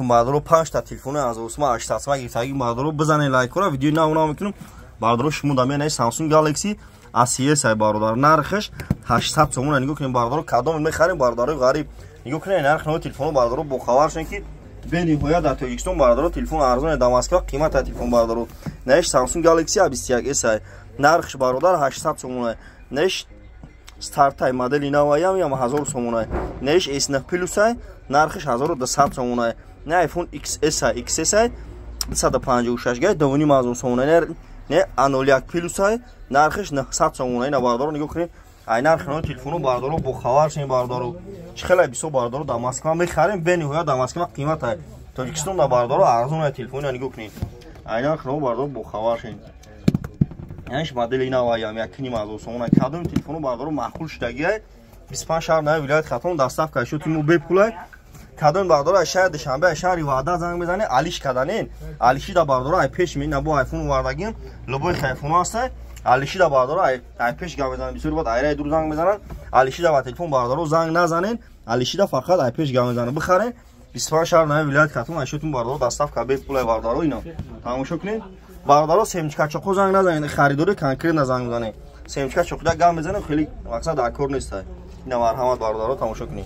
Бародаро, панҷта телефони аз Осма 800 сма гирифтаги. Бародаро, бизанед лайкора, видеои нав нав мекунам. Бародаро, шумо да менаи Samsung Galaxy A30 ай, бародар, нархаш 800 сомон. Нигоҳ кунед, бародаро, кадом мехарем, бародарои ғариб, нигоҳ кунед нарх нави телефоно. Бародаро, бохабар шавед, ки бениҳоят дар Тоҷикистон, бародаро, телефон арзоне, дар Москва қимата телефон. Бародаро, наиш Samsung Galaxy A21s ай, нархш, бародар, 800 сомон ай. Наиш стартай, модели наваям, ям 1000 сомон ай. Наиш S9 Plus ай, нархш 1200 сомон ай. Не iPhone XS ай, XS ай, 256 гай, 2500 сомон ай. Не A01 Plus ай, нархш 900 сомон ай. На, бародаро, нигоҳ кунед ай нархи нави телефоно. Бародаро, бохабар шавед, бародаро, чӣ хеле бисёр, бародаро, дар Москва мехарем, бениҳоят дар Москва қимат ай, Тоҷикистон да, бародаро, арзон ай телефоно. Нигоҳ кунед ай нархи наво, бародаро, бохабар шавед. Яниш модели наваям, 1500 сомон ай. Кадоми телефоно, бародаро, маъқул шудагиай, 25 шаҳр нави вилояти Хатлон доставка шуд, мо бепулай. Кадоми, бародаро, ай шаҳри Душанбе, ай шаҳри Ваҳдат занг мезанед, алиш каданен, алишида, бародаро, ай пеш ми набо айфон овардагим, любой айфоно ҳастай. Алишида, бародаро, ай пеш гап мезананд. Бисёри баъд айраи дур занг мезананд. Алишида ба телефон, бародаро, занг назанен, алишида фақат ай пеш гап мезананд, бихарен. 25 шаҳр нави вилояти Хатлон айшотун, бародаро, доставка бепулай. Бародаро, ино тамошо кунед. Бародаро, семечка чоқо занг назанед, харидори конкретно занг мезанед. Семечка чоқида гап мезанем, хеле мақсад дар кор нестай. Ина, марҳамат, бародаро, тамошо кунед.